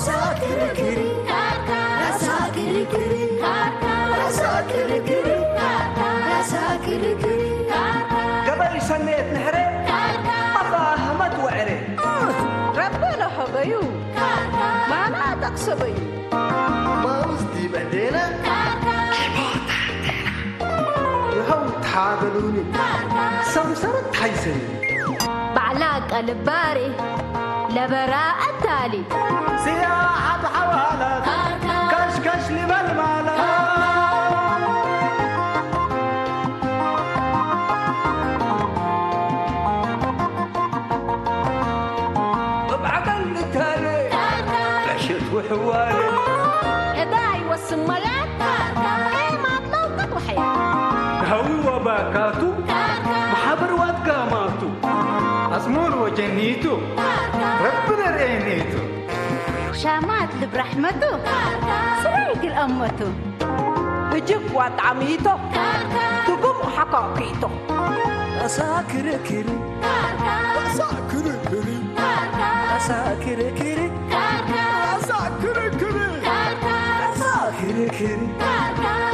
ሳክርክሪ ካርካ፣ ሳክርክሪ ካርካ፣ ሳክርክሪ ካርካ፣ ሳክርክሪ ካርካ። ገበይ ሰሜት ንሕረ፣ ካርካ። ኣባ ኣሕመድ ወዕረ። ረቢ ለሆበዩ፣ ካርካ። ማና ጠቅሰበዩ። ማውዝ ዲበዴና፣ ካርካ። ይኸው ተሓበሉኒ፣ ካርካ። ሰምሰረት ሓይሰኒ። ባዕላ ቀልባሪ ለበራ ኣታሊ። ስያ ሓብ ሓዋላት ካሽካሽ ሊበል ማላ። እብ ዓቀል ልታለ ዕሽት ውሕዋለ። እዳ ይወስን መላት ኤማት ለውቀት ወሐያ። ሃዊ ወባካቱ ማሕበር ዋት ጋማቱ። ኣጽሙር ወጀኒቱ ረቢ ነርእየኒቱ። ሻማት ልብ ራሕመቱ ስራይ ግል ኣመቱ። እጅግ ዋጣሚቶ ትጉም ሓካኪቶ። ኣሳ ክርክሪ ኣሳ ክርክሪ ኣሳ ክርክሪ ኣሳ ክርክሪ ኣሳ ክርክሪ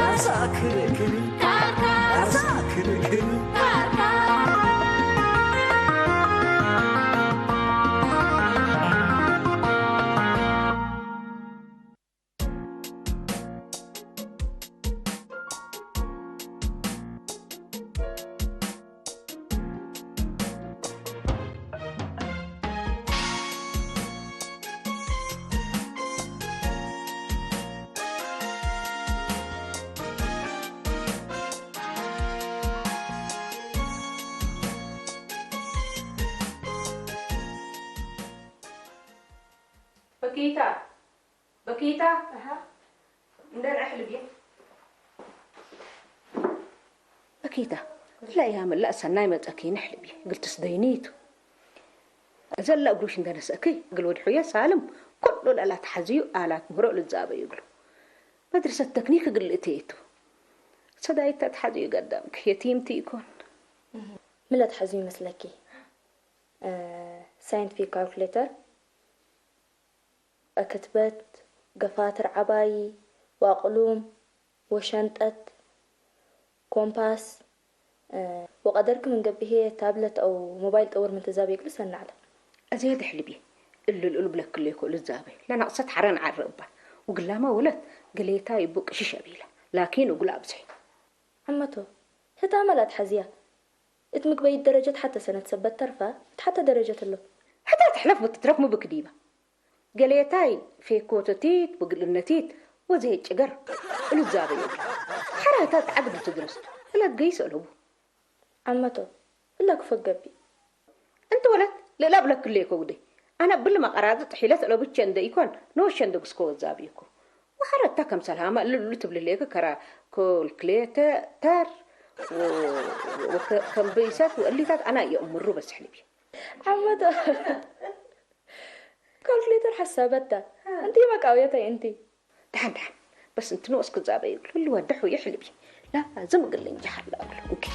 ኣሳ ክርክሪ ኣሳ ክርክሪ። በኪታ፣ በኪታ። ኣሃ። እንደን ኣሕልብ እየ። በኪታ፣ ላይሃ መላእ ሰናይ መጸኪ ንሕልብ እየ። ግልትስ ደይኒቱ። ዘላ እግሩሽ እንደነሰእኪ እግል ወድሑየ ሳልም ኩሉ ለላ ተሓዝዩ ኣላት ምህሮ ልዛበዩ እግሉ። መድረሰት ተክኒክ እግል እትየቱ። ሰዳይታ ተሓዝዩ ገዳምክ የቲምቲ ይኮን። ምለ ተሓዝዩ ይመስለኪ? እ፣ ሳይንቲፊክ ካልኩሌተር፣ ክትበት፣ ገፋትር ዓባይ፣ ዋቅሉም፣ ወሸንጠት፣ ኮምፓስ፣ እ፣ ወቀደርክ ምን ገብሄ ታብለት ኣው ሞባይል ጠውር ምን ትዛብ የግል ሰናዕለ። እዜ ድሕልቢ እሉ ልኡል ብለክሉ ይኮ ልዛበ ለናቅሰት ሓረን ዓረ እባ። ውግላማ ወለት ገሌታ ይቡቅ ሽሽ ኣቢለ ላኪን ውግላ ኣብዝሒ። ዓመቶ ህታ መላት ሓዝያ። እት ምግበይት ደረጀት ሓተ ሰነት ሰበት ተርፋ እት ሓተ ደረጀት ኣሎ። ሕታ ትሕለፍ ወትትረፍ ምብክ ዲባ። ገሌታይ ፌኮቶቲት ብግልነቲት ወዘይ ጭገር እሉ ዛበ የብላ። ሓራታ ጻዕድ ብትድረስ እለት ገይስ ኣለቡ። ዓመቶ እላ ክፈገቢ። እንተ ወለት ልእላ ብለክሌኮ ውደይ። ኣነ ብል መቐራጽ ጥሒለት ለብቸ እንደ ኢኮን ንወሸ እንደ ግስኮ ወዛብ ኢኮ። ወሓረታ ከም ሰልሃማ ልሉ ትብልሌከ ከራ ኮልክሌተ ተር ወ-፣ ወከ-፣ ከም በይሳት ወእሊታት ኣና የእምሩ በስሕልቢ። ዓመቶ ካልኩሌተር ሓሳበታ። እ። እንቲ መቃውየተይ እንቲ። ደሓን ደሓን። በስ እንቲ ንኡስ ክዛበ ይብሉ። ህልዋ ደሑ ይሕልቢ። ላዝም እግል እንጂ ሓላ እብሉ። ኦኬ።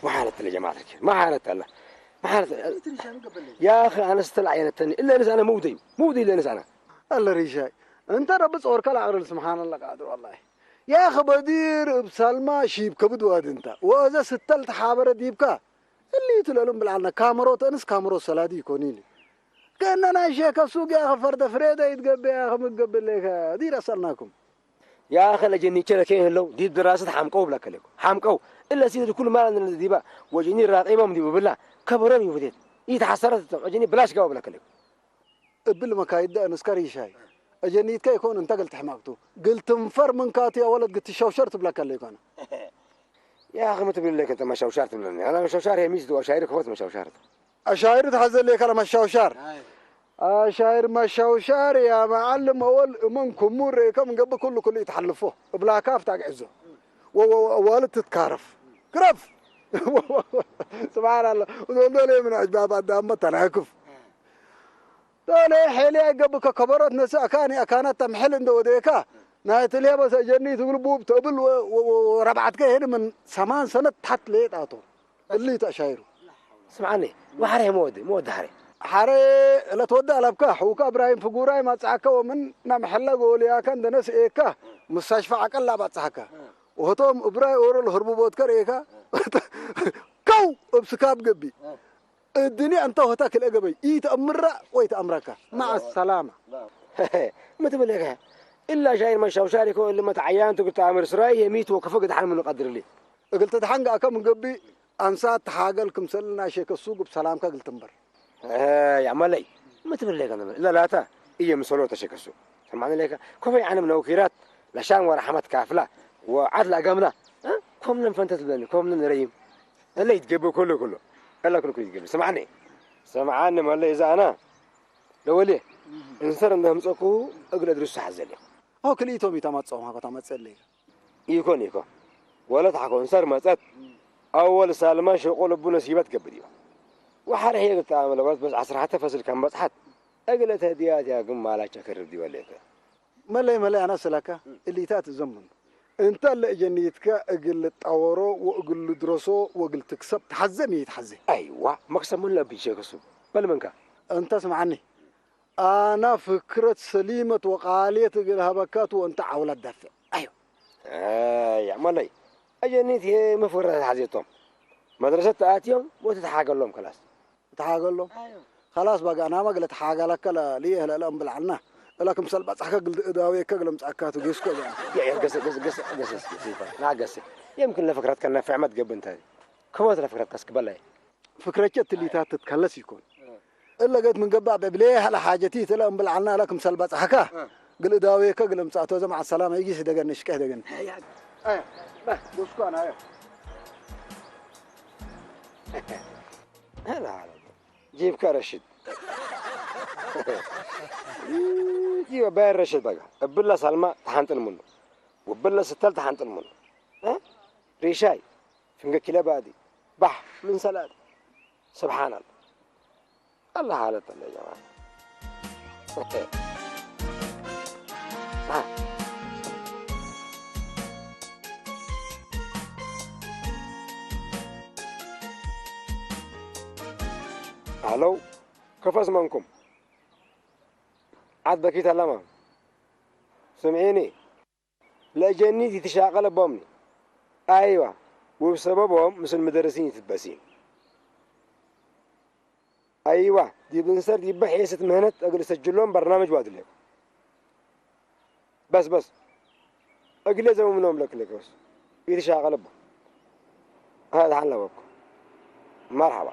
መሓረት ለጀማዓት ርኪ። መሓረት ኣላ። መሓረት። يا أخي أنا استلع يا نتني. إلا نسأنا مودي. مودي إلا نسأنا. الله ريشاي. أنت رب تصور كلا عقل سبحان الله قادر والله. يا أخي بدير بسلمى شيب كبد واد أنت. وإذا ستلت حابر ديبكا. اللي يتلالون بالعنا كاميرو تنس كاميرو سلادي يكونيني. كأننا شيخ السوق يا أخي فرد فريدة يتقبل يا أخي متقبل لك. دير أصلناكم. يا أخي لجني كذا كين هلو ديب دراسة حمقو بلا كليكو. حمقو. إلا سيد كل ما لنا ديبا. وجني راق إمام ديبو بالله. كبرم يفديت. يتحسرت وجني بلاش قاو بلا كليكو. እብል መካይድ ኣንስካ ሪሻይ። ኣጀኒትካ ይኮን እንተ ገልቲ ሕማቅቱ። ግልቲ እንፈር ምንካቱ ያ ወለድ ግቲ ሸውሸር ትብለካ ኣሎ ይኮነ። يا أخي ما تبين لك أنت مشاوشار تبلني. أنا مشاوشار هي ميزة وأشاير كفوت مشاوشار. أشاير تحزل لك على مشاوشار. أشاير مشاوشار يا معلم أول منكم مر كم قبل كل كل يتحلفوه. بلا كاف تاقعزه. و-، و-، و-، والد تتكارف. كرف. سبحان الله. وذول دول من أجباب الدم تناكف. ዶለ ሐሊ ኣይገብከ ከበሮት ነስእ ኣካኒ ኣካናት ተምሕል እንደ ወደየካ ናይ ትልሄ በሰ ጀኒ ትብል ቡብ ተብል ወ-፣ ወ-፣ ወ-፣ ወረባዕትከ ይሄድ ምን ሰማን ሰነት ታሕት ለየጣቶ። እሊ ተሻይሩ። ስምዓኒ፣ ወሓረ መወዲ፣ መወዲ ሓረ። ሓረ ለትወዲ ኣለብካ፣ ሕውካ እብራሂም ፍጉራይ ማጽዓካ ወምን ናምሐላ ጎልያካ እንደነስ ኤካ፣ ሙስታሽፋ ዓቀላ ባጽሓካ። ወህቶም እብራይ ኦሮ ለህርቡ ቦትከር ኤካ፣ ከው እብ ስካብ ገቢ። እድኒ እንተ ሆታ ክልኤ ገበይ፣ ኢተእምራ ወይ ተእምረካ። መዓ ሰላማ። ምትብለካ፣ ኢላ ሻይን መሻውሻር ይኮ፣ እልመት ዓያን ትግል ተኣምር ስራይ፣ የሚት ወከፈ ግድሓን ምኑ ቀድርሊ። እግል ተድሓን ገኣከ ምን ገቢ፣ ኣንሳ ተሓገል ክምሰልና ሸከሱ ግብ ሰላምካ እግል ትንበር። ያመለይ፣ ምትብለካ ነበር፣ ኢላ ላታ፣ እየ ምሰሎ ተሸከሱ። ሰማዕኒ ለካ፣ ኮፈይ ዓንም ነውኪራት፣ ለሻን ወረሓመት ካፍላ፣ ወዓት ለአጋምና፣ እ? ኮምነን ፈንተት ልበኒ፣ ኮምነን ረይም። እለ ይትገብር ኮሎ ኮሎ። እለ ኩሉ ኩሉ ይትገብር። ስምዓኒ። ስምዓኒ መለ እዛ ኣና። ለወልየ። እንሰር እንደ ህምፀኩ እግለ ድርሱ ሓዘል። ኦ ክልኢቶም ይተማፀኦም ሃኮ ታመፀለይ። ይኮን ይኮ። ወለት ሓኮ እንሰር መፀት። ኣወል ሳልማ ሸቆ ልቡ ነሲበት ገብር እዩ። ወሓረ ሄ ግጣ መለበት በስ ዓስራ ሓተ ፈስል ከም በፅሓት። እግለ ተህድያት ያ ግን ማላቻ ከርብ ዲበለከ። መለይ መለይ ኣና ስለካ እሊታት ዘምኑ። እንተ ለእጀኒትከ እግል ልጣወሮ ወእግል ልድረሶ ወእግል ትክሰብ ተሓዘ ምይትሓዘ። ኣይዋ፣ መክሰብ ምን ለብይ ሸክሱ። በል መንካ። እንተ ስምዓኒ፣ ኣና ፍክረት ሰሊመት ወቃልየት እግል ሃበካት ወእንተ ዓውላት ዳፍዕ። ኣዮ። ኣያ፣ መለይ። ኣጀኒት የ መፍክረት ሓዜቶም። መድረሰት ተኣትዮም ወትተሓገሎም ከላስ። ተሓገሎም። ኣዮ። ከላስ ባጋ፣ ናማ ግለ ተሓጋላከ ለ-፣ ልየ ህለለ እምብልዓልና። እላ ክምሰል ባጻሕከ ግል እዳውየከ ግለ ምጻእካ ትግስኮ እያ። ያ፣ ያ፣ ገሰ፣ ገሰ፣ ገሰ፣ ገሰ፣ ገሰ፣ ገሰ፣ ይፋ። ና ገሰ። የምክን ለፍክረትከ ነፍዕ መትገብእ እንታይ? ክሞት ለፍክረትከ እስክ በላይ። ፍክረቸ ትሊታት ትትከለስ ይኮን። እለ ገት ምን ገባዕ በብሌ ሀለ ሓጀቲ ትለ እምብል ዓልና እለ ክምሰል በጻሕካ። እ። ግል እዳዌከ ግል እምጻእቶ ዘ መዓ ሰላም ይጊስ ደገን ንሽቀህ ደገን። ያ፣ ያ፣ ባ፣ ጎስኳና፣ ያ። ሀላ፣ ሀላ። ጂብካ ረሽድ። ጂባ ባየር ረሽድ በጋ። እብላ ሳልማ ተሓንጥል ምኑ። ወብላ ስተል ተሓንጥል ምኑ። እ? ሪሻይ። ፍንገ ኪለ ባዲ። ባሕ፣ ምን ሰላዲ። ስብሓን ኣላ። ኣላ ሓለት ኣለ ጀማ። ሃለው፣ ከፈስ መንኩም። ዓድ በኪት ኣለማ። ስምዒኒ። ለጀኒት ይትሻቀለ ቦምኒ። ኣይዋ፣ ውብ ሰበቦም ምስል ምደርሲን ይትበሲን። ኣይዋ፣ ዲብ እንሰር ዲበ ሔስት ምህነት እግል እሰጅሎም በርናምጅ ዋድሌኩ። በስ፣ በስ። እግሌ ዘመምኖም ለክሌክ በስ። ይትሻቀለ ቦ። ሀ፣ ደሓን ለበኩ። መርሓባ።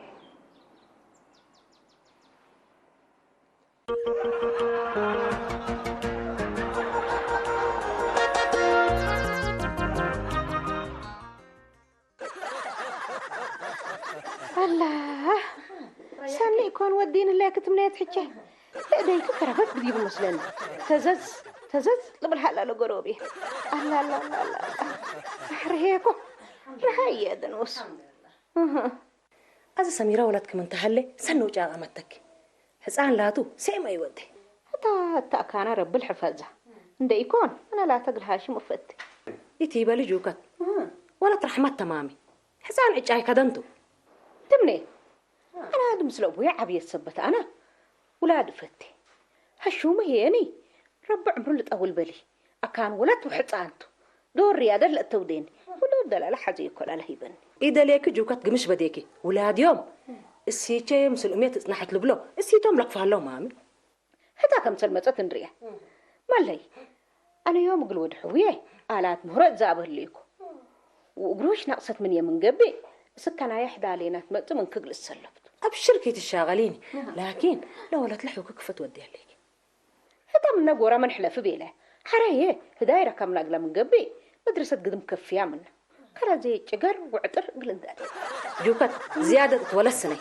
ኣላ፣ ሰኒ እኮን ወዲን ህለያ ክትምነየት ሕቸ። ለእደይቱ ከረበት ብዲቡ መስለኒ። ተዘዝ፣ ተዘዝ ልብል ሃላ ለጎረቤ። ኣላ፣ ኣላ፣ ኣላ፣ ኣላ፣ ኣላ። ኣሕርሄ እኮ። ረሃየ ደንወሱ። እህ። ኣዚ ሰሚራ ወላድኪ ምን ተሃሌ ሰነው ጫቃ መተኪ። ሕፃን ላቱ ሴም ኣይወዴ። እታ እታ ካና ረብል ሕፈዛ። እንደ ኢኮን ኣነ ላተ ግልሃሽም እፈቲ። ኢቲ በሊ ጁከት። እህ። ወለት ረሕመት ተማሚ። ሕፃን ዕጫይ ከደንቱ። ትምኔ። ኣና ድምስለ ኣቡየ ዓብየት ሰበት ኣና። ውላድ እፈቲ። ሀሹመ ሄኒ። ረቢ ዕምሩ ልጠውል በሊ። ኣካን ወለት ወሕፃንቱ። ዶር ያደር ለእተውዴኒ። ወሎ ደላላ ሓዘ ይኮላለ ሂበኒ። ኢደሌኪ ጁከት ግምሽ በዴኪ። ውላድዮም። እሲቼ ምስል እሜት እጽናሕት ልብሎ። እሲቶም ለክፋሎ ማሚ። ህታ ከምሰል መጸት እንድርያ። ማለይ። ኣነ ዮም እግል ወድ ሕውየ። ኣላት ምህሮ እዛበህልይኩ። ወእግሮሽ ናቅሰት ምን የምን ገቢ። እስካናየ ሕዳሌና ትመጽእ ምን ክግል እሰለፍቱ። ኣብሽር ከይትሻቀሊኒ። ላኪን ለወለት ለሕውክ ክፈት ወዲ ኣለኪ። ህታ ምነ ጎራ መን ሕለፊ ቤለ። ሐረየ ህዳይ ረከብና እግለ ምን ገብእ መድረሰት ግድም ከፍያ ምነ። ከረዜ ጭገር ወዕጥር እግል እንዳለ። ጁከት ዝያደት እትወለስነይ።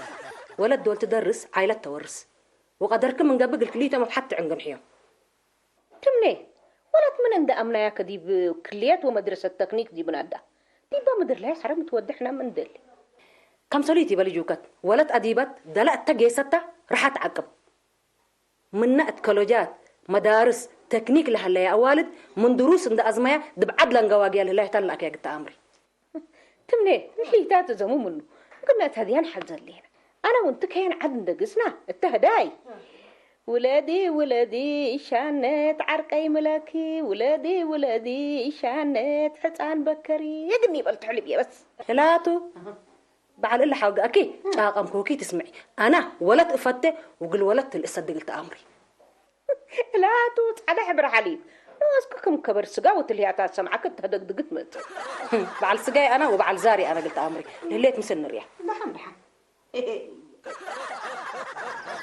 ወለት ዶል ትደርስ ዓይለት ተወርስ። ወቀደርክ ምን ገብእ እግል ክልኢቶም ኣብ ሓቲ ዕንግንሕዮም። ትምኔ ወለት ምን እንደ ኣምናያ ከዲብ ክልየት ወመድረሰት ተክኒክ ዲብና እዳ። ዲባ ምድር ላይ ሐረ ምትወድሕና ምን ደሊ። ከምሰሉ ይትበል ጁከት ወለት ኣዲበት ደላ እተ ጌሰታ ረሓት ዓቅብ። ምነ እት ከሎጃት፣ መዳርስ፣ ተክኒክ ለሃለያ ኣዋልድ ምንድሩስ እንደ ኣዝማያ ድብዓድ ላንጋዋግያ ልህላይታ ልናእከያ ግታ ኣምሪ። ትምኔ ንሕይታት እዞሙ ምኑ ግና እታ ድያ ንሓብ ዘሌና ኣነ እውን ትከየን ዓድ እንደግስና እተህዳይ ውለዲ ውለዲ ሻነት ዓርቀይ ምለኪ ውለዲ ውለዲ ሻነት ሕፃን በከሪ የግኒ ይበል ትሕልብ የበስ ህላቱ በዓል እለ ሓውጋእኪ ጫቐም ክውኪ ትስምዒ ኣና ወለት እፈተ ውግል ወለት ትልእሰ ድግል ተኣምሪ ላቱ ጻዕዳ ሕብሪ ሓሊብ ንወስኩ ከም ከበር ስጋ ወትልያታ ሰምዓክ ተደግድግት መጽእ በዓል ስጋይ ኣና ወበዓል ዛሪ ኣና ግል ተኣምሪ ልህሌት ምስል ንርያ ደሓን ደሓን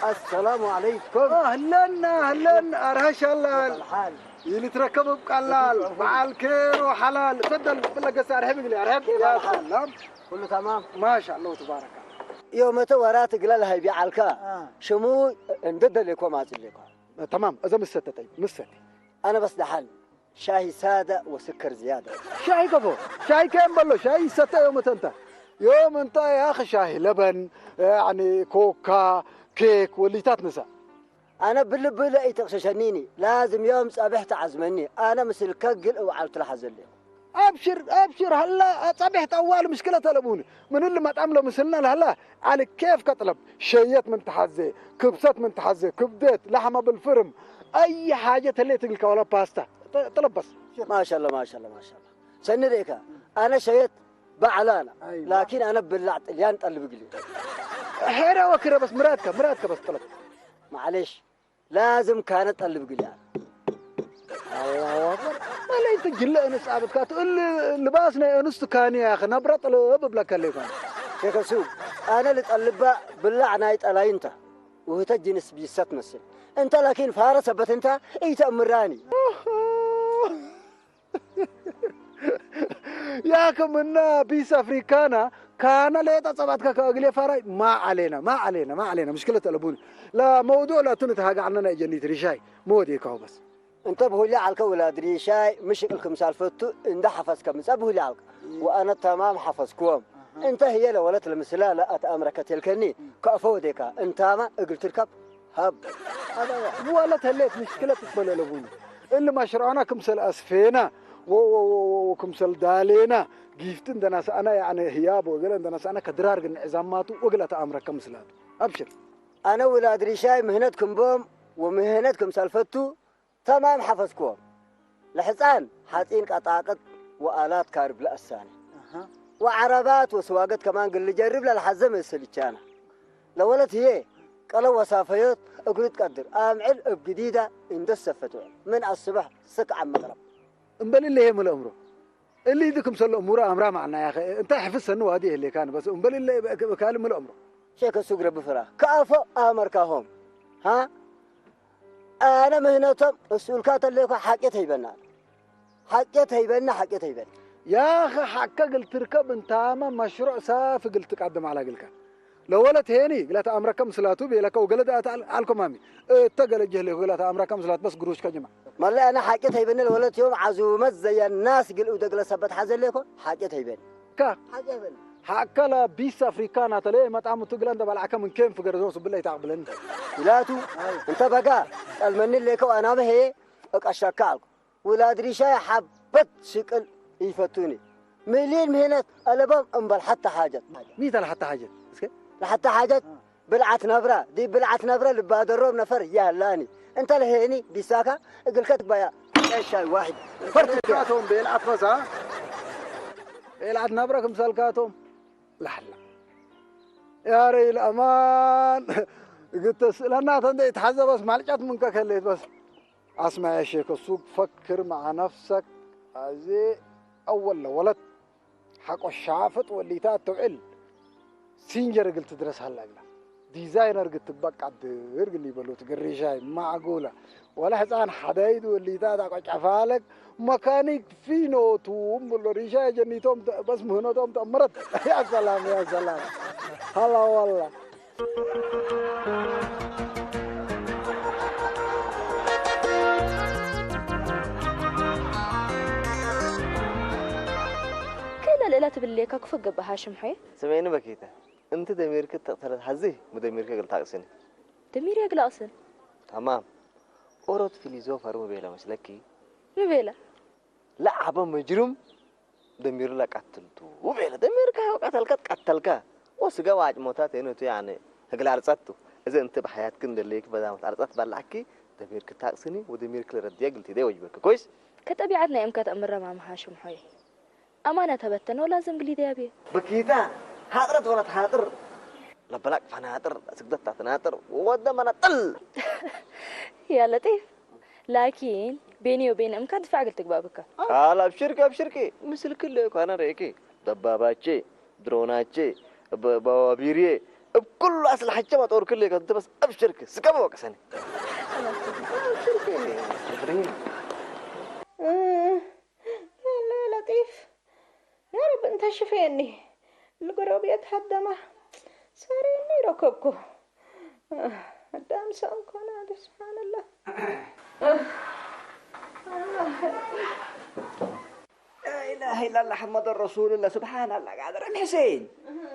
السلام عليكم اهلا اهلا ارهش اللال الحال يلي تركب بقلال بعال كير وحلال تفضل بالله قصة ارحب لي ارحب يا سلام كله تمام ما شاء الله تبارك الله يوم تو ورات قلال هاي بيعالكا شمو اندد لكم ما لكم تمام اذا مستة طيب مستة انا بس دحل شاهي ساده وسكر زياده شاي كفو شاي كان بلو شاي ستة يوم تنتا يوم انت يا اخي شاي لبن يعني كوكا كيك وليتات نسا انا باللب لا يتغششنيني لازم يوم صبح تعزمني انا مثل كقل اوعى تلحظ لي ابشر ابشر هلا صبح طوال مشكله تلبوني من اللي ما تعمله مثلنا هلا على كيف كطلب شيت من تحزي كبسات من تحزي كبدات لحمه بالفرم اي حاجه تلي تلك ولا باستا طلب بس ما شاء الله ما شاء الله ما شاء الله سنريكا انا شيت بعلانا أيوة. لكن انا بلعت اليان طلب قلي حيره وكره بس مراتك مراتك بس طلب معلش لازم كانت طلب قلي الله اكبر ولا انت جل انس عبد كاتو اللي لباسنا يا انس كان يا اخي نبره طلب بلا كليكم شيخ سوق انا اللي طلبها بلع ناي طلاينتا وهتا جنس بيسات مسل انت لكن فارس بتنتا ايت امراني يا كمنا بيس افريكانا كان لا يتصبت كاكا اقلي فراي ما علينا ما علينا ما علينا مشكله الابون لا موضوع لا تنت هاقع عننا جنيت رشاي مودي كاو بس انت بهولي على الكولا دريشاي مش الكم سالفتو اندا حفظ كم سبهولي على وانا تمام حفظكم انت هي لولت المسلا لا اتامرك تلكني كافو ديكا انت ما اقل تركب هب ولا تهليت مشكله تقبل لابوني اللي ما شرعنا كمسل اسفينا وكمسل دالينا ጊፍቲ እንደናሰኣና ያዕነ ህያብ ወገለ እንደናሰኣና ከድራር ግን ዕዛማቱ ወገለ ተኣምረከ ምስላቱ ኣብሽር أنا ولاد ريشاي مهنتكم بوم ومهنتكم سالفتو تمام حفظكم لحصان حاطين قطاقط وآلات كارب لأسانة وعربات وسواقت كمان قل جرب للحزم السلتشانة لولت هي قلو وصافيوت اقرد قدر امعل اب جديدة اندس فتوى من الصبح سك عم مغرب እምበል እለ ይሄ ምለ እምሮ እሊ ኢዚ ክምሰሎ እሙራ ኣምራ ማዕና ያኸ እንታይ ሕፍሰኒ ዋዲ የህሌካን በስ እምበል እለ ካልእ ምለ እምሮ ሸከ ሱግረ ብፍራ ከኣፎ ኣመርካሆም ሃ ኣነ ምህነቶም እሱልካ ተለኮ ሓቄት ሀይበና ሓቄት ሀይበና ሓቄት ሀይበና ያኸ ሓከ ግል ትርከብ እንታማ መሽሩዕ ሳፊ ግል ትቃደም ኣላ ግልካ ለወለት ሄኒ ግላት ኣምረከ ምስላቱ ቤለከ ወገለ ዳኣት ኣልኮማሚ እተ ገለ ጀህሌ ግላት ኣምረከ ምስላት በስ ግሩሽ ከጅማ مالله أنا حاجة تهيبني الولد يوم عزومة زي الناس قل ودق لسبت حزل لكم حاجة تهيبني ካ حاجة تهيبني ሓከላ ቢስ ኣፍሪካና ተለየ መጣምቱ ግለ እንደ ባልዓከ ምን ኬም ፍገረ ዘው ስብለ ይታቅብለኒ ይላቱ እንተ በጋ ጠልመኒ ሌከው ኣናበ ሄ እቀሻካ ኣልኩ ውላድ ሪሻ ሓበት ሽቅል ይፈቱኒ ሚሊዮን ምህነት ኣለባም እምበል ሓታ ሓጀት ሚተ ለሓታ ሓጀት እስከ ለሓታ ሓጀት ብልዓት ነብራ ዲ ብልዓት ነብራ ልባደሮም ነፈር ያላኒ እንተ ለሄኒ ቢሳካ እግልከ ትግባያ ቀሻይ ዋሒድ ፈርትካ ቶም ቤልዓት ፈሳ ቤልዓት ናብረ ክምሰልካቶም ላሕላ ያረይ ልኣማን እግተስእለና ተንደ ይትሓዘበስ ማልጫት ምንከ ከሌት በስ ኣስማያ ሼከ ሱቅ ፈክር መዓ ነፍሰክ ኣዜ ኣወል ለወለት ሓቆ ሻፍጥ ወሊታ ተውዕል ሲንጀር እግል ትድረስ ሃላ ግላ ዲዛይነር ግትበቃ ድር ግል ይበሉት ግሪሻይ ማዕጉላ ወላ ሕፃን ሓዳይድ ወሊታ ታቆ ጨፋለግ መካኒክ ፊኖቱ እምብሎ ሪሻይ ጀኒቶም በስ ምህነቶም ተእምረት ያ ሰላም ያ ሰላም ሃላ ዋላ ክእለ ልእለ ትብል ሌካ ክፉእ ገብእ ሃሽም ሖየ። ስምዒኒ በኪተ እንቲ ደሚርኪ ተቕተለት ሓዚ ምደሚርኪ ግልታቅስኒ። ደሚር የግላቕስን። ተማም ኦሮት ፊሊዞፈር ምቤለ መስለኪ? ምቤለ ለዓበ መጅሩም ደሚሩ ለቀትልቱ ምቤለ። ደሚርካ ቀተልካ ቀተልካ። ወስጋ ዋጭሞታት የነቱ ያነ ህግል አርጸቱ። እዚ እንት ብሓያትክ እንደለይክ በዛመት አርጸት ባላዕኪ ደሚርክ ታቅስኒ ወደሚርክ ለረድያ ግልቲ ደይ ወጅበክ ኮይስ? ከጠቢዓት ናይ እምከት እምረማ መሃሽም ሆይ። ኣማና ተበተነ ወላ ዘንግሊ ደያብየ። በኪታ ሃጥረት ወላ ትሃጥር ለበላቅ ፈናጥር ስግደት ታትናጥር ወደ መናጥል። ያ ለጢፍ ላኪን ቤኒ ወቤን እምካ ድፋዕ ግል ትግባእ ብካ። ቃል አብሽርኪ አብሽርኪ ምስል ክለ ኳና ረእኪ ደባባቼ ድሮናቼ በዋቢርዬ እብ ኩሉ አስልሐቼ ማጦር ክለ ከንተ በስ አብሽርኪ ስከበ ወቀሰኒ። አብሽርኪ ለጢፍ ያ ረቢ እንተ ሽፈየኒ ልጎረቤት ሃደማ ሳረየኒ ረከብኩ። ኣዳም ሰም ኮነ ኣደ ስብሓንላህ። لا إله إلا الله محمد رسول الله سبحان الله قادر أم حسين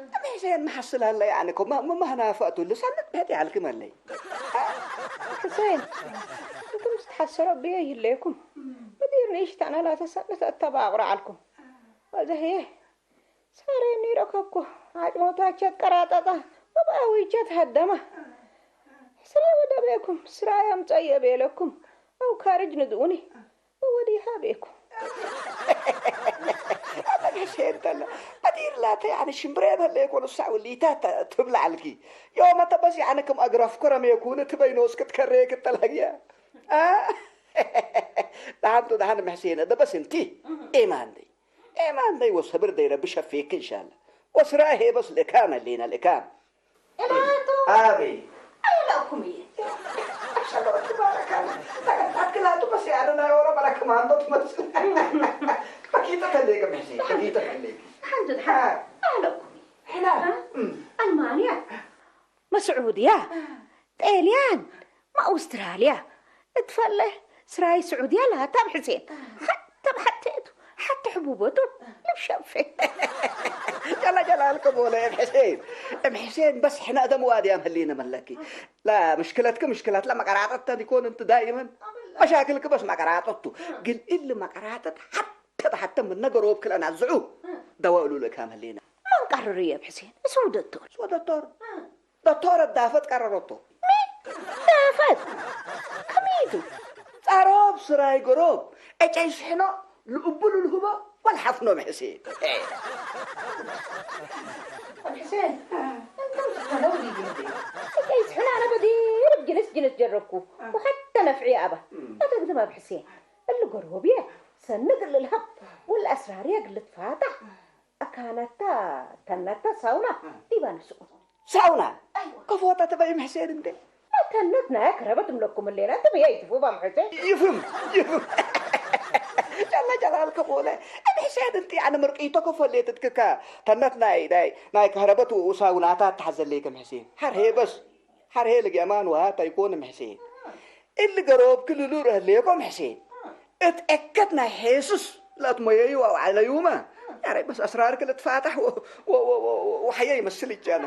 أم حسين محصل هلا يعني كم ما ما هنا فاتوا لسنة بهدي على كم اللي حسين أنتم تتحسروا بيه يليكم مدير نيش تانا لا تسنة التباغر عليكم وزهيه ሳሬኒ ረከብኩ ኣጭሞታቸ ቀራጠጠ ወባዊቸ ተሃደመ ስራ ወደቤኩም ስራ ያምፀየ ቤለኩም ኣው ካርጅ ንድኡኒ ወወዲሃ ቤኩም ሸንተለ በዲር ላተ ያነ ሽምብሬ በለ የኮነ ሳዕ ውሊታ ትብላዕልኪ ዮመተ በስ ያነ ከም ኣግራፍ ኮረም የኩን ትበይኖስ ክትከሬ ክጠላግያ ደሓንቱ ደሓን ምሕሴነ ደበስ እንቲ ኤማንዲ ኤማን ደይ ወሰብር ደይ ረቢ ሸፌክ እንሻላ ወስራ ሄበስ ልእካም ህሌና ልእካም إلهاتو ኣበይ أيلأكم إيه ማሻላ ትባረካላ ታክላቱ በስ ያለ ናይ ኦሮሞ ለከማንዶ ትመስል በኪተ ተሌገ ምሕሴ በኪተ ተሌገ الحمد لله أهلأكم إيه ሕና ألمانيا مسعودية ጣልያን ኣውስትራልያ እትፈለ ስራይ ስዑድያ ላታ ብሕሴን ሓተ ብሓተቱ ሓተ ሕቡበቱ ልብሸፌ ጀላ ጀላ ልከቦለ እም ሕሴን እም ሕሴን በስ ሕና እደም ዋድያም ህሊነ መለኪ ላ ምሽክለትክ ምሽክላት ላ መቀራጠት ተን ይኮን እንት ዳይመን መሻክልክ በስ መቀራጠቱ ግን እሊ መቀራጠት ሓተ ብሓተ ምን ነገሮብ ክለና ዝዑ ደወእሉ ልእካም ህሊነ መንቀርር እየ ብሕሴን እሱ ደቶር ወደቶር ዶቶረ ዳፈት ቀረረቶ። ዳፈት? ከመይቱ? ጸሮብ ስራይ ገሮብ፣ ዕጨይ ስሕኖ፣ ልኡብሉ ልህቦ፣ ወልሓፍኖ ምሕሴ። ሕሴን፣ እንቶም ዝኾነው ዲግንዲ። ዕጨይ ስሕኖ ኣነ በዲርብ ጅንስ ጅንስ ጀረብኩ፣ ወኸተ ነፍዒ ኣባ። ኣተግዝም ኣብ ሕሴን፣ እሊ ገሮብየ፣ ሰንግ ልልሃብ፣ ወል ኣስራርየ ግልትፋታ። ኣካናታ ተናታ ሳውና ዲባ ንስኡ ሳውና ከፎታ ተበይ ምሕሴን እንዴ ተነት ናይ ክረበት ምለኩም ሌና እንተ በይ ይትፉ ባም ሕሴ ይፍም ይፍም ጨላ ጨላል ከፎለ እብ ሕሴን እንት ኣነ ምርቅይቶ ከፎሌ ትትክካ ተነት ናይ ናይ ናይ ከረበት ሳውናታ ተሓዘለይ ከም ሕሴን ሓር ሄበስ ሓር ሄ ልገማን ወሃታ ይኮን ምሕሴን እሊ ገሮብ ክልሉ ረህሌኮ ምሕሴን እት ዕከት ናይ ሄሱስ ለትሞየዩ ኣውዓለዩመ ያረይ በስ ኣስራር ክልትፋታሕ ወሐየ ይመስል ይጃነ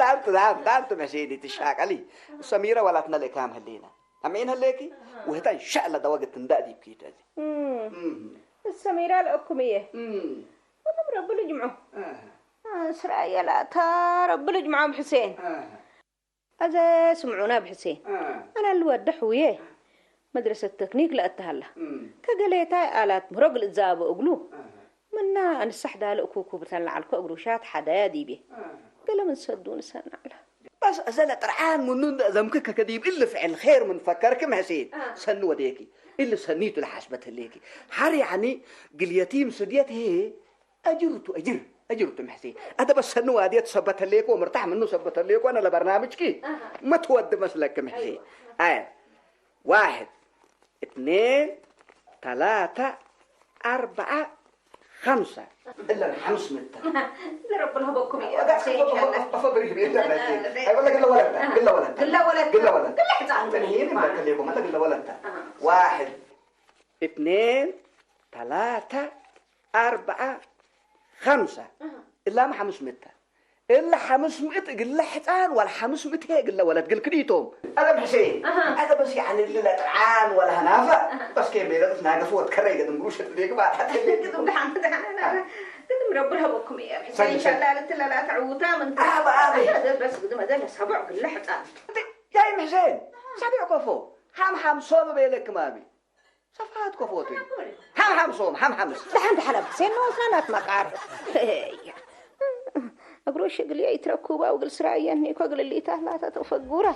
ዳንት ዳንት ዳንት መሴኒ ትሻቀሊ ሰሚረ ዋላት ነልእካም ህሌና ኣሜን ህሌኪ ወህታ እንሻላ ደወግት እንዳዲብኪ ተዚ ሰሚራ ለእኩም እየ ወለም ረቢ ልጅምዑ ስራየላታ ረቢ ልጅምዖም ሕሴን ኣዘ ስምዑና ብሕሴን ኣና ልወደ ሕውየ መድረሰት ተክኒክ ለእተሃላ ከገሌታይ ኣላት ምህሮ ግልእዛበ እግሉ ምና ኣንሳሕ ዳለ እኩኩ ብተን ለዓልኮ እግሩሻት ሓዳያ ዲቤ ገለ ምን ሰዱ ንሰናዕላ بس أزل طرعان منون ذمك كديب إلا فعل خير من فكرك محسين سن وديكي إلا سنيت لحسبة ليكي حر يعني قل يتيم سديت هي أجرت أجر أجرت محسين هذا بس سن واديت سبت ليك ومرتاح منه سبت ليك وأنا لبرنامجك ما تود مسلك محسين آه واحد اثنين ثلاثة أربعة خمسة إلا الخمس متر لرب الهبكم يا أفبري بي إلا بيتي هاي ولا قلة ولدنا قلة ولدنا قلة ولدنا قلة حزام تنهين ما كليكم هلا قلة ولدنا واحد اثنين ثلاثة أربعة خمسة إلا ما خمس متر እለ ሓምስ ምእት እግለ ሕፃን ዋላ ሓምስ ምእት እግለ ወለት ግል ክዲቶም። أنا بحسين. أها. أنا بس يعني اللي لا طعام ولا هنافة. أها. بس كيف بيلغت ناقف وتكرر قد مقروش اللي يقبع حتى اللي يقبع. قدم دحان، دحان، أنا، أنا. قدم رب رهبكم يا بحسين. إن شاء الله لا تلا لا تعوتا من آه، بابي. هذا بس قدم هذا سبع قل حتى. يا أم حسين، سبع كفو. حم حم صوب بيلك مامي. ሰፋት ኮፎት እዩ። ሓምሓም ሶም፣ ሓምሓምስ። ደሓን ደሓን ኣብ ሴኖ ወስናናት መቃር። እግሮ ሽግልዮ ይትረኩባ፣ እግል ስራ እየን እኮ ግልሊታ ላታ ተፈጉራ።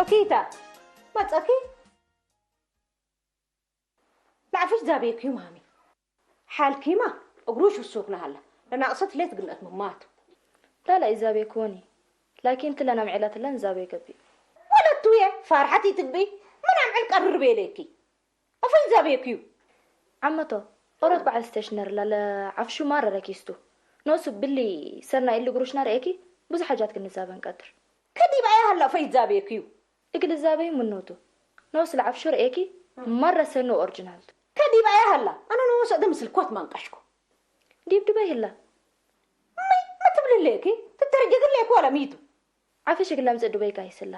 ኦኬታ፣ መጸኪ? ንዓፍሽ ዛቤክዩ ማሚ። ሓልኪማ እግሩ ሽሱክ ናሃላ። ለናቅሰት ሌት ግነት ምማቱ። ላላ ይዛቤክዎኒ። ላኪን ትለና ምዕላትለን ዛቤ ገቢ። ወለቱ የ ፋርሓት ይትግቢ። ምን ኣምዕል ቀርር ቤሌኪ። ኣፈይ ዛቤክዩ። ዓመቶ ኦሮት በዓል ስቴሽነር ላለ ዓፍሹ ማረ ረኪስቱ። ኖሱ ብሊ ሰርና ኢሉ ግሩሽና ርኤኪ ብዙሕ ሓጃት ክንዛበን ቀድር። ከዲብ ኣያ ሃላ ፈይ ዛቤክዩ። እግል ዛቤ ምኖቱ። ኖስ ለዓፍሹ ርኤኪ ማረ ሰኖ ኦርጅናል። ከዲብ ኣያ ሃላ ኣነ ኖስ እደ ምስል ኮት ማንቀሽኩ። ዲብ ድበይ ህላ። መይ መትብልሌኪ ትተርጀግሌኪ ወላ ሚቱ። ዓፍሽ እግል ኣምጽእ ድበይ ጋይስላ።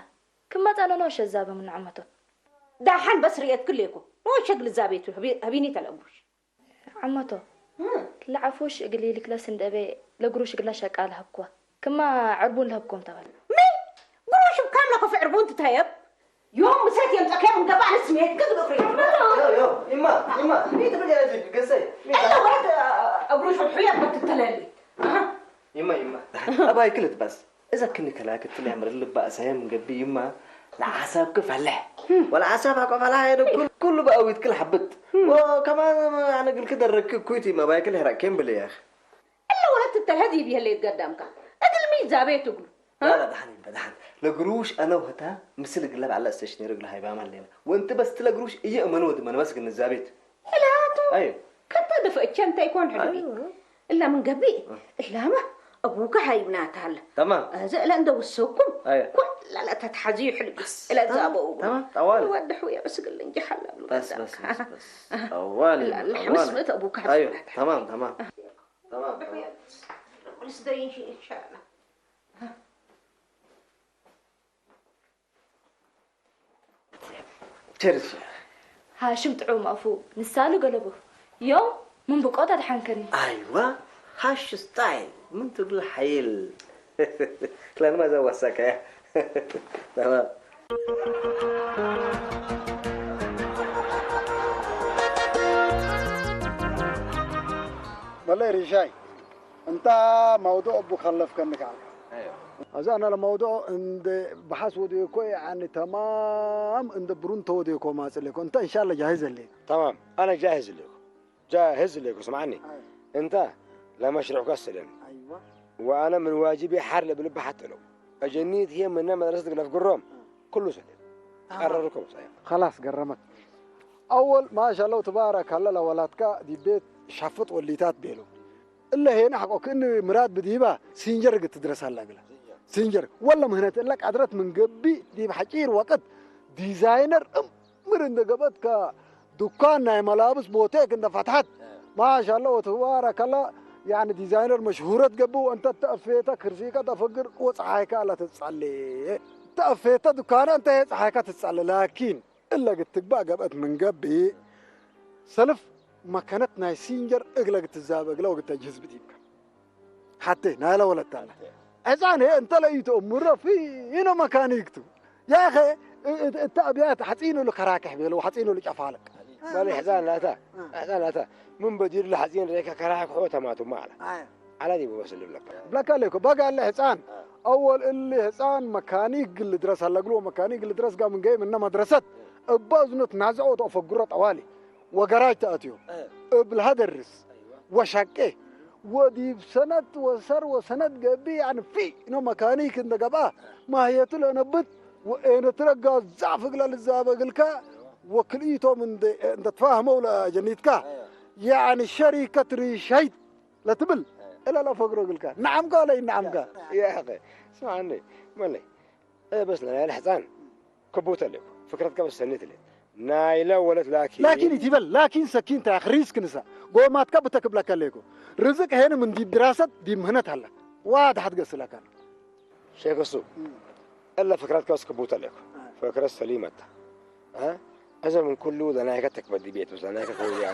ክመጻ ነኖ ሸዛበ ምን ዓመቶ። ዳሓን በስ ርኤት ግሌኩ። ኖ ሸግል ዛቤቱ ህቢ-፣ ህቢኒ ተለጉሽ። ዓመቶ። እም። ለዓፉሽ እግል ይልክለስ እንደበ ለግሩሽ እግላ ሸቃ ለሀብኩዋ። ክማ ዕርቡን ለሀብኩም ተባል። ምን? ግሩሽ ካም ለከፍ ዕርቡን ትታየብ? ዮም ምሰት የምጠከም እንገባ ንስሜት ግን ብፍሬ። ዮ፣ ዮ፣ ይማ፣ ይማ፣ ሚ ትብል ያለ ገሰይ። ሚ- እለ ወረት፣ አ-፣ አ-፣ ግሩሽ ሕያ በትተለሊ። ኣሃ። ይማ፣ ይማ። ኣባይ ክልት በስ። እዛ ክኒ ከላክት ትል ያምር ልባ እሳየም ገቢ ይማ። ለዓሳብ ክፈልሕ። ወላ ዓሳብ ኣቆ ፈላሕ የደ ኩል-፣ ኩሉ በኣዊት ክል ሓብት። ወከማን ኣነ ግል ክደረክ ኩይቲ ይማ ባይ ክል ሕራቅ ኬም ብልያኽ። እለ ወለት ተልሀድ ይብየለ ይትገዳምካ። እግል ሚ ዛቤ ትግሉ። ላላ ደሓን ይበ ደሓን። ለግሩሽ ኣነ ወህታ ምስል ግለ ባዕላ ስቴሽነሪ ግለ ሃይባማ ኣለና። ወንቲ በስቲ ለግሩሽ እየ እመን ወዲ መንበስ ግንዛቤት። እላቱ። ኣዩ። ከታ ደፈእቸ እንታይ ኮን ሕልቢ። ኣዩ። እላ ምን ገቢ። እ። እላማ ኣቡካ ሃይብናታል። ተማም። እዚ እለ እንደ ውሰኩም። ኣዩ። ኩላ ላ ተትሓዚ ይሕልቢ። በስ። እለ ተማም፣ ዛበው። ተማም፣ ጠዋል። ወድሑ የብስግል እንጂ ሓላ ብሎ በስ፣ በስ፣ ገዛካ። በስ፣ በስ። ጠዋል፣ እላ ጠዋል። ለሐምስ ምእት ኣቡካ ኣዩ። ሓዝብላታ። ተማም፣ ተማም። ተማም፣ ተማም። ወድሑ የብስ። ወልስ ደይን ሺ ኢንሻኣላ። ቸርስ። ሃሽም ጥዑም ኣፉ ንሳሉ ገለቡ። ዮም ምን ብቆታ ተሓንከኒ። ኣይዋ፣ ሃሽ ስታይል፣ ምን ትብል ሓይል። ክላንማ እዛ ዋሳካ እያ። ተማም። መለይ ሪሻይ፣ እንታ መውድኦ ቡ ከለፍከኒ ከዓልካ። ኣዩ። ኣዛ ኣና ለመውድኦ እንደ ብሓስ ወዲኮ ያኒ ተማም እንደ ብሩን ተወዲኮ ማጽለኮ። እንታ ኢንሻላ ጃሂዝ ኣለይ። تمام، أنا جاهز لكم. جاهز لكم، اسمعني. أيوة. أنت لا مشروع كسلن. أيوة. وأنا من واجبي حار لبلب حتى لو. أجنيت هي من مدرسة قلف قروم. كله سلم. تمام. قرركم صحيح. خلاص، قرمت. أول ما شاء الله تبارك الله، لولاتك دي بيت شفط وليتات بيلو. إلا هنا حقو كأنه مراد بديبا سينجر قد تدرس هلا قلا. سينجر. والله مهنة لك عدرت من قبي دي بحجير وقت ديزاينر أم مر عند قبتك دكان ناي ملابس بوتيك عند فتحت. ما شاء الله وتبارك الله، يعني ديزاينر مشهورة قبو أنت تأفيتا كرسيكا تفقر وصحايكا لا تتصلي. تأفيتا دكان أنت صحايكا تتصلي، لكن إلا قد تقبع قبت من قبي سلف مكانت ناي سينجر إغلق تزاب إغلق تجهز بديبك. حتى نالا ولا تالا. ሕፃን እንተ ለኢቱ እምሮ ፊኖ መካኒክቱ። ያኸ፣ እ-፣ እ-፣ እታ ኣብያት ሓፂኑ ኢሉ ከራክሕ ቤሎ፣ ሓፂኑ ኢሉ ጨፋለቅ። ባለ ሕፃን ላታ፣ እ። ሕፃን ላታ፣ ምን በዲሩ ለሓፂን ሬካ ከራክሖ ተማቱ ማዕላ። ኣየ። ዓላ ዲቡ መስል ብለካ። ብለካ ኣለኮ፣ በጋ ኣለ ሕፃን። እ። ኣወል እሊ ሕፃን መካኒክ ግል ድረስ ኣለግሎ፣ መካኒክ ግል ድረስ ጋር ምን ገይ ምነ መድረሰት። እ። እባ እዝኖት ናዝዖ ተፈጉሮ ጠዋሊ። ወገራጅ ተኣትዮ። እ። እብል ሃደርስ። ኣይዋ። ወሻቄ። ወዲብ ሰነት ወሰር ወሰነት ገቢ፣ ያኒ ፊ፣ ኖ መካኒክ እንደ ገብኣ፣ ማህየቱ ለነብት፣ ወኤነትረ ጋዛፍ እግለ ልዛበ እግልካ፣ ወክልኢቶም እንደ፣ እንደ ተፋህመው ለጀኒትካ፣ ኣያ። ያኒ ሸሪከት ሪሸይት ለትብል፣ ኣያ። እለ ለፈግሮ እግልካ። ነዓምካ ወለ ይነዓምካ? ያኸ፣ ስምዓኒ መለይ፣ እበስ ናይ ሕፃን ክቡተ ኣለኩ ፍክረትካ በስ ሰኒት ለት ናይለ ወለት ላኪ ላኪን ይትበል ላኪን ሰኪን ታያኽ ሪስክ ንሳ ጎማትካ ብተክብለካ ኣለኩ ርዝቅ ሄን ምን ዲብ ድራሰት ዲብ ምህነት ኣላ ዋ ድሓት ገስለካ ሸክሱ እለ ፍክረትካ በስ ክቡተ ኣለኩ ፍክረት ሰሊመታ እዘ ምን ኩሉ ዘናይከ ተክበዲ ቤት ዘናይከ ከውያ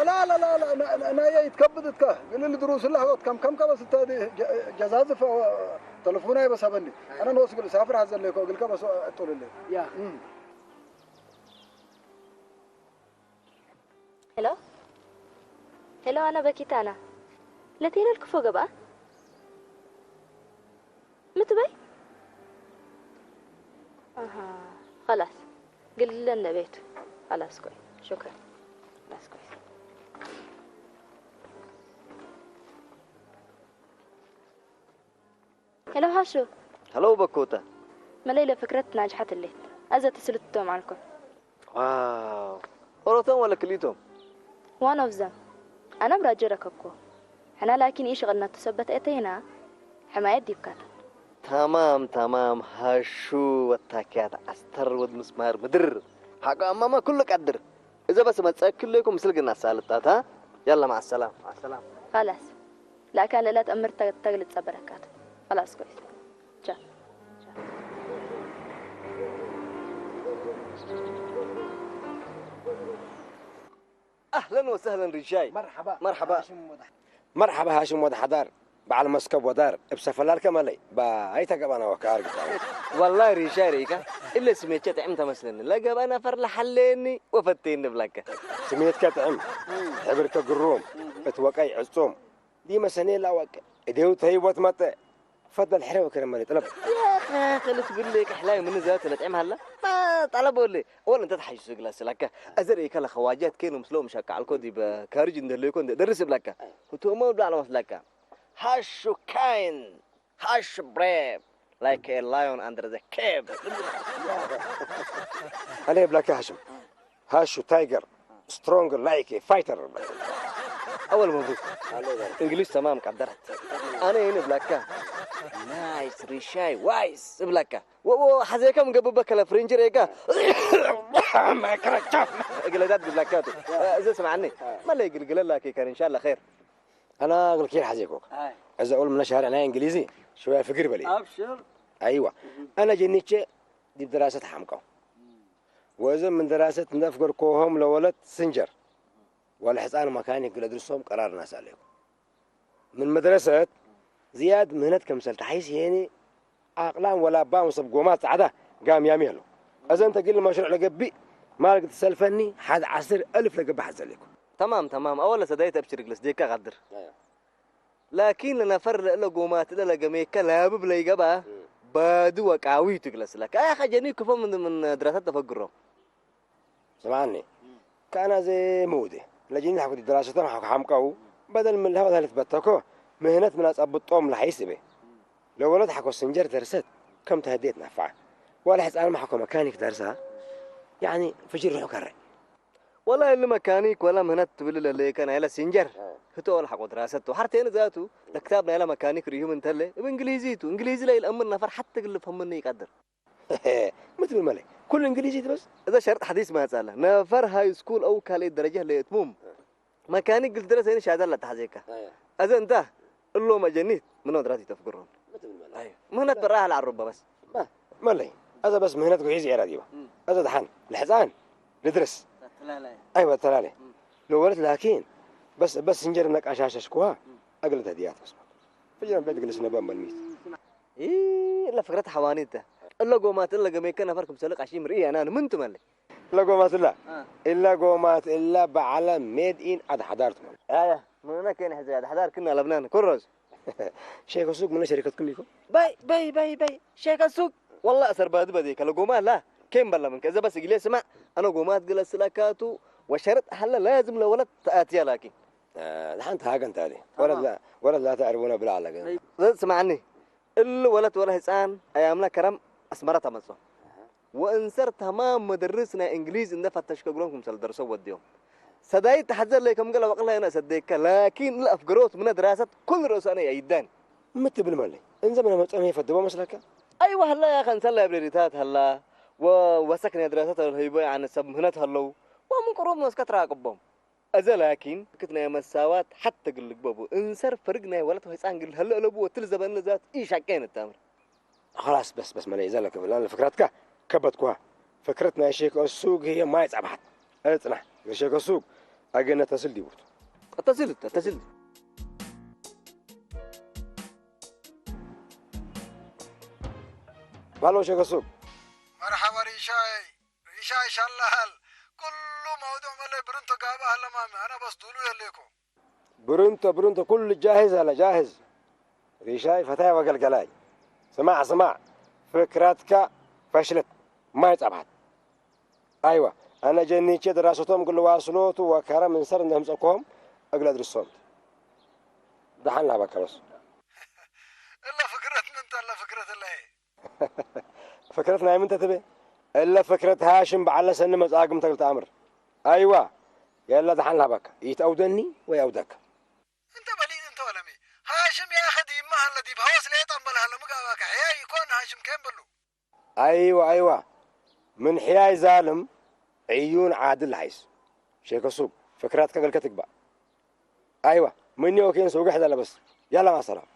لا لا لا لا ናየ ይትከብድ እትካ ግልል ድሩስ ላህወት ከም ከም ከበስ ጀዛዝፍ ተለፉና ይበሰበኒ ኣነ ንወስግል ሳፍር ሀዘለኮ እግልከ በስ እጡልልኝ ያ ሄሎ ሄሎ ኣና በኪታና ለቴለል ክፎ ገብኣ ምትበይ ኣሃ خلاص ግልለን ለቤቱ خلاص ኮይ شكرا خلاص ኮይ ሄሎ ሃሹ ሀሎ በኮታ መለይለ ፍክረት ናጅሓት ሌት ኣዘ ትስልትቶም ዓልኮ ዋው ኦሮቶም ወለ ክሊቶም one of them ኣነ ብራጀ ረከብኮ ሕና ላኪን ኢሽ ቐድና ተሰበት እተይና ሕማየት ዲብካታ تمام تمام ሃሹ ወታኪያት ዓስተር ወድ ምስማር ምድር ሓቆ ኣማማ ኩሉ ቀድር እዘ በስ መጸክለይኩም ምስል ግና ሳልጣታ يلا مع السلامة مع السلامة خلاص ላካ ልእለት እምር ተግልጽ ጸበረካት خلاص كويس ቻ اهلا وسهلا رجاي مرحبا مرحبا مرحبا هاشم ود حدار بعل مسكب ودار ابسفلال كمالي با اي تقبانا وكار والله رجاي ريكا الا سميتك تعم تمسلني لا قبانا فر لحليني وفتيني بلاك سميتك تعم حبرك قروم اتوقعي عصوم دي مسني لا وك اديو تهيبوت مت فضل حرا وكرم مالي طلب يا اخي خلص بقول لك احلاي من ذات لطعم هلا ما طلب ولا ولا انت تحيش سقلا سلاك ازر ايكلا خواجات كانوا مسلوم شاك على الكودي بكارج اندر ليكون درس بلاك وتو ما بلا على مسلاك هاشو كاين هاش بريف like a lion under the cave انا بلاك هاشم هاشو تايجر سترونج لايك فايتر اول مبروك انجليز تمام قدرت انا هنا بلاكا نايس ريشاي وايس بلاكا وحزيكم قبل بكلا فرنجر ايكا ما كرهتش قلدات بلاكاتو اذا سمعني ما لا يقلقل لك كان ان شاء الله خير انا اقول كير حزيكوك اذا اقول من شهر انا انجليزي شويه فكر بلي ابشر ايوه انا جنيتش دي بدراسه حمقه وإذا من دراسة نفقر كوهم لولد سنجر والحصان مكاني قل أدرسهم قرار ناس عليهم من مدرسة زياد مهنة كمسل تحيس يعني أقلام ولا بام صب قومات عدا قام ياميلو إذا أنت قل مشروع لقبي ما لقيت تسلفني حد عشر ألف لقبي حد زليكم تمام تمام أول سدايت أبشر جلس ديكا غدر لكن لنفر لقومات لقميكا لابب ليقبا بادو وقاوي تجلس لك آخا جني كفو من من دراسات تفقرهم سمعني كان زي مودي لجيني حكو دراسة حكو حمقو بدل من الهوا ثالث بتكو مهنة من أصبطهم لحيس به لو ولد حكو سنجر درست كم تهديت نفع ولا حس أنا ما حكو مكانك درسها يعني فجر روحك الرأي والله اللي مكانيك ولا مهنت تبل لي كان يلا سنجر هتو ولا حقو دراسته حرتين ذاته الكتاب لا مكانيك ريهم انت اللي بانجليزيته انجليزي لا الامر نفر حتى قل فهمني يقدر متل ملي كل انجليزي بس اذا شرط حديث ما زال نفر هاي سكول او كالي درجه ليتموم مكانيك قلت درس هنا شهاده لا تحزيك اذا انت اللو ما جنيت من ودراتي تفكرهم متل ملي ايوه مهنت براها العروبه بس ما ملي هذا بس مهنتك عيزي يا راديو هذا دحان الحزان ندرس لا لا ايوه تلالي لو ولد لكن بس بس نجر انك اشاش شكوها اقل تهديات بس فجأة بيت جلس نبان بالميت ايه الا فكرة حوانيته الا قومات الا قميك نفركم سلق عشي مرئي انا من تملي الا قومات الا الا قومات الا بعلم ميد ان اد حضارت ايه من هنا كاين حزي اد حضار كنا لبنان كروز شيخ السوق من شركتكم يكون باي باي باي باي شيخ السوق والله اسر باد بديك لو قومات لا كاين بلا منك اذا بس قلي سمع انا قومات قلت سلكاتو وشرط هلا لازم لولد تاتي لكن دحين تهاجنت هذه ولد لا ولد لا تعرفونه بلا على زاد سمعني اللي ولد ولا هسان ايامنا كرم اسمرة تمصو وانسر تمام مدرسنا انجليز ان فتش كقولكم سال درسوا وديهم سداي تحذر لكم قال وقال انا سديك لكن لا افقروت من دراسه كل رؤوس انا يدان ምትብል መለይ እንዘ መነ መጸም ይፈድቦ መስለካ? ኣይዋ፣ ህላ ያኸ እንሰላ ብሬዲታት፣ ህላ ወሰክ ነድረሰት ህይቦ፣ ያነ ሰብ ምህነት፣ ህለው ወምን ቅሩብ መስከት ራቅቦም። እዘ ላኪን ክት ናይ መሳዋት ሓተ ግል ልግበቡ እንሰር ፈርግ ናይ ወለት ህፃን ግል ህለ ለቡ ወትል ዘበን ዛት ኢሻቀ ነታምር። خلاص፣ በስ በስ መለይ፣ ዘለ ክብል ኣለ ፍክረትካ ከበትኳ። ፍክረት ናይ ሼክ እሱግ ህየ ማይ ጻብሓት። እጽና፣ ሼክ እሱግ ኣገነ ተስል ዲቡት። ተስል፣ ተስል። ባሎ ሸገሱብ። መርሓባ ሪሻይ፣ ሪሻይ ሻላሃል። ኩሉ መውዱዕ መለይ ብርንቶ ጋባ ኣለማሚ፣ ኣነ በስ ዱሉ የሌኮ። ብርንቶ፣ ብርንቶ ኩሉ ጃሂዝ ኣለ፣ ጃሂዝ። ሪሻይ ፈታይ ወገልገላይ። ስማዕ፣ ስማዕ፣ ፍክራትካ ፈሽለት። ማይ ጸብሓት። ኣይዋ፣ ኣነ ጀኒቼ ድራሰቶም ግልዋ ስሎቱ ወከረ ምንሰር እንደምጸኮም እግለ ድርሶም። ደሓን ላባካ በስ። እለ ፍክረት ምን ተለ ፍክረት እለ። ፍክረት ናይ ምን ተትቤ? እለ ፍክረት ሃሽም በዓለ ሰኒ መጻግም ተግል ተኣምር። ኣይዋ፣ የለ ደሓን ላባካ። ይትኣውደኒ ወይ ኣውደካ። እንተ በሊ እንተ ወለሚ። ሃሽም ያኸ ዲማ ሃለ ዲብ ሃወስ ሌጣ እምበል ሃለ ምጋባካ። ሕያ ይኮን ሃሽም ከን በሉ። ኣይዋ፣ ኣይዋ። ምን ሕያይ ዛልም ዕዩን ዓድል ሓይስ። ሼከ ሱብ፣ ፍክራትካ ገልከ ትግባእ። ኣይዋ፣ ምን ዮኬን ሰውግሕ ዘለ በስ። ያላ ማሰላም።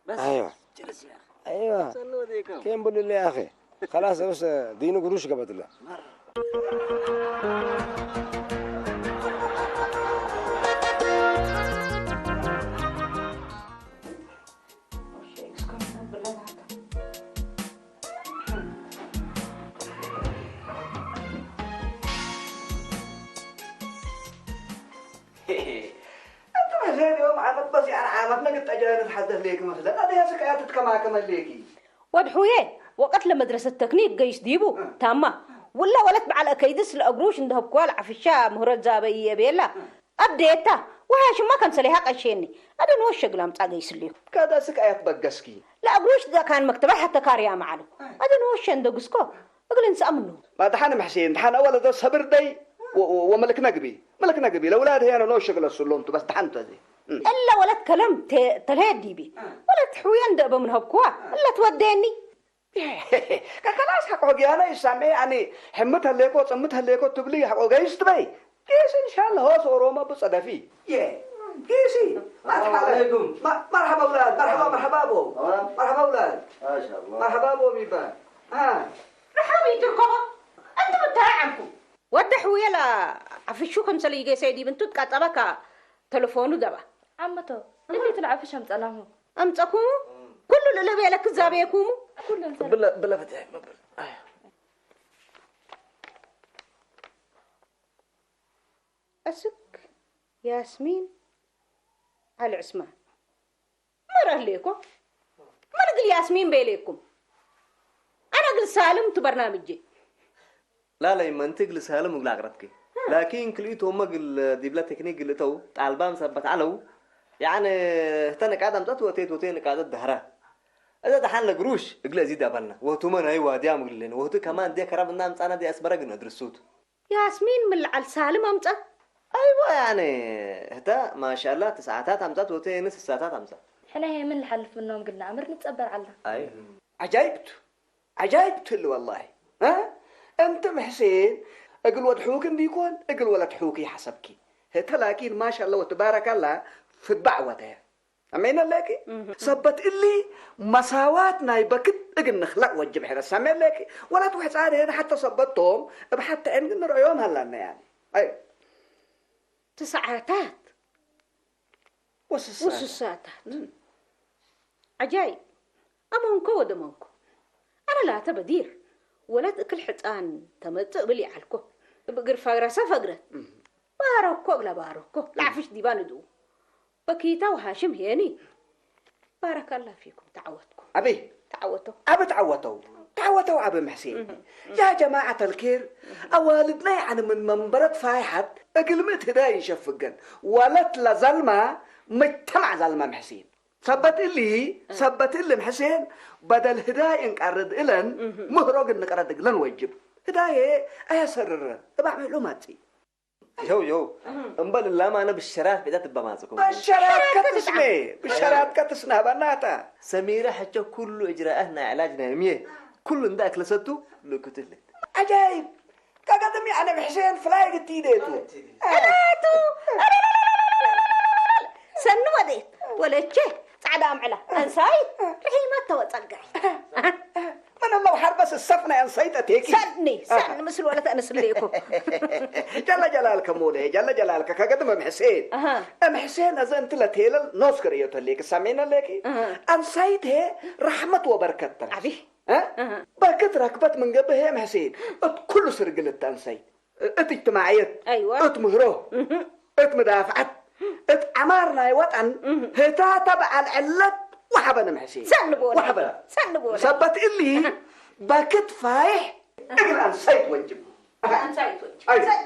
በስ፣ ኣይዋ። ችርስ ያ። ኣይዋ። ሰሎ ወዴኩም። ኬን ብሉለ ያኸ። خلاص በስ ዲኑ ግሩሽ ገበትላ። أنت ما زين يوم عمد بس يعني عمد نقد أجانب حدث ليك مثلًا، هذه هسه كاتت كما كما ليكي. ወድሑዬ ወቀት ለመድረሰት ተክኒክ ገይስ ዲቡ ታማ ውላ ወለት በዓል ከይድስ ለእግሩሽ እንደህብኩዋ ለዓፍሻ ምህረት ዛበ እየ ቤላ። ኣብደየታ ወሃሽማ ከም ሰሌሃ ቀሼኒ። ኣደን ወሸ ግላምጻ ገይስልዩ። ከደ ስቃያት በገስኪ። ለእግሩሽ ደካን መክተባ ሐተካርያ መዓሉ። ኣደን ወሸ እንደግስኮ እግልን ሰኣምኑ። ما دحان محسين دحان أول ده صبر دي و- و- وملك نقبي ملك نقبي لأولاد هي أنا نوشك للسلوم بس دحان تزي. እለ ወለት ከለም ተ- ተልሄድ ዲቢ። ወለት ሕውየ እንደ እበ ምን ሀብኩዋ እለ ትወደየኒ። ከከላስ ሐቆ ጊያና ይሳሜ ኣኒ ሕምት ሀሌኮ ጽምት ሀሌኮ ትብሊ ሐቆ ገይስ ትበይ። ጊስ እንሻላ ሆስ ኦሮሞ ብጸደፊ። የ ጊሲ ሰላም ዓለይኩም። መርሐባ ውላድ መርሐባ መርሐባ ቦ ሰላም። መርሐባ ውላድ ማሻአላህ። መርሐባ ቦ ሚባል አ ርሐብ ይትርከቦ። እንት ብታራ ዓንኩ ወደ ሕውየላ ዓፍሹ ከምሰለ ይገሰይ ዲብ እንቱ ትቃጸበካ ተለፎኑ ደባ። ዓመቶ እሊት ንዓፍሽ ኣምጸናሁ። ኣምጸኩሙ ኩሉ ልልቤለ ክዛቤኩሙ። ኩሉ እንሰራ። ብለ ብለ ፈትያ መብል። እስክ ያስሚን ዓሊ ዑስማን መረህሌኮ መርግል ያስሚን ቤሌኩም ኣነ ግል ሳልም ትበርናምጄ لا لا يما انت اجلس هالم ولا عقرتك. لكن كل ايتو ما قل ديبلا تكنيك قل تو طالبان ثبت علو. يعني اهتنك ادم تات وتيت وتين قاعد الدهره. اذا دحان لقروش اقل ازيد ابلنا وهتو من هي وادي عم قلنا وهتو كمان دي كرب النام انا دي اسبرق ندرسوت. ያስሚን ምልዓል ሳልም ኣምጸ። ኣይዋ ያነ እህታ ማሻላ ትስዓታት ኣምጻት ወተ የነ ስሳታት ኣምጻ። ሕና ሄ ምን ልሓልፍ ምኖም ግልና ኣምር ንጸበር ዓላ። ኣይ ዓጃይብቱ ዓጃይብቱ እል ወላሂ። እ? እንት ምሕሴን እግል ወድ ሑክ እንዲኮን እግል ወለድ ሑክ ይሓሰብኪ። ህተ ላኪን ማሻላ ወትባረካላ ፍትባዕ ወተ። ኣሜን ኣለኪ ሰበት እሊ መሳዋት ናይ በክት እግን ንኽለቅ ወጅብ ሕረ ሰሜ ኣለኪ ወላት ውሕፃ ደሄን ሓተ ሰበቶም እብ ሓተ ዕን ግን ንርዕዮም ሃላና ያኒ ኣይ ትስዓታት ወስሳታት ወስሳታት ዓጃይ ኣመንኮ ወደመንኮ ኣነ ላተ በዲር ወለት እክል ሕፃን ተመጽእ ብል ይዓልኮ እብ እግር ፈግረሰ ፈግረት ባረኮ እግለ ባረኮ ለዓፍሽ ዲባ ንድኡ በኪታ ወሃሽም ሄኒ ባረከላ ፊኩም ተዓወትኩም። ኣቤ ተዓወተው። ኣበ ተዓወተው ተዓወተው ኣበ ምሕሴን ያ ጀማዓት ኣልኬር ኣዋልድና ይዓነ ምን መንበረት ፋይሓት እግል ምእት ህዳይ እንሸፍገን ወለት ለዘልማ መጅተማዕ ዘልማ ምሕሴን ሰበት እሊ ሰበት እሊ ምሕሴን በደል ህዳይ እንቃርድ እለን ምህሮግ እንቅረድ እግለን ወጅብ ህዳዬ ኣያሰርረ እባዕ ምዕሉ ማጺ يو يو. أمبل اللام أنا بالشرات بدأت بمازكم. بالشرات كتسمي. بالشرات كتسنها بناتا. سميرة حتى كل إجراءات نعلاج نامية. كل ده أكل ستو لو كتلت. عجائب. كاكاتمي أنا بحسين فلاي قتيديتو. ቱ ሰኒ ወዴት ወለቼ ጻዕዳ ኣምዕላ ኣንሳይ ርሒማ ተወጸጋይ من الله حربس السفنة أنسيت أتيكي. ሰኒ ሰኒ ምስ ወለት ኣንስሌኩ ጀለ ጀላልከ ሞለ ጀለ ጀላልከ ከገድም እም ሕሴን ኣሃ። እም ሕሴን እዚ እንት ለቴለል ኖስክር እዮ ተሌክ ሳሜነ ሌኪ ኣሃ። ኣንሳይት ሄ ራሕመት ወበርከት ተን ዓቢ እ? ኣሃ። በክት ረክበት ምን ገብህ እም ሕሴን እት ኩሉ ስርግልት ኣንሳይት እት እጅትማዕየት ኣይዋ። እት ምህሮ እት ምዳፍዓት እት ዓማር ናይ ወጠን ህታ ተበዓል ዕለት ወሓበን እም ሕሴን ሰንቦ ወሓበን ሰንቦ ሰበት እሊ በክት ፋይሕ እግል ኣንሳይት ወጅብ ኣንሳይት ወጅብ ኣይ። ሰን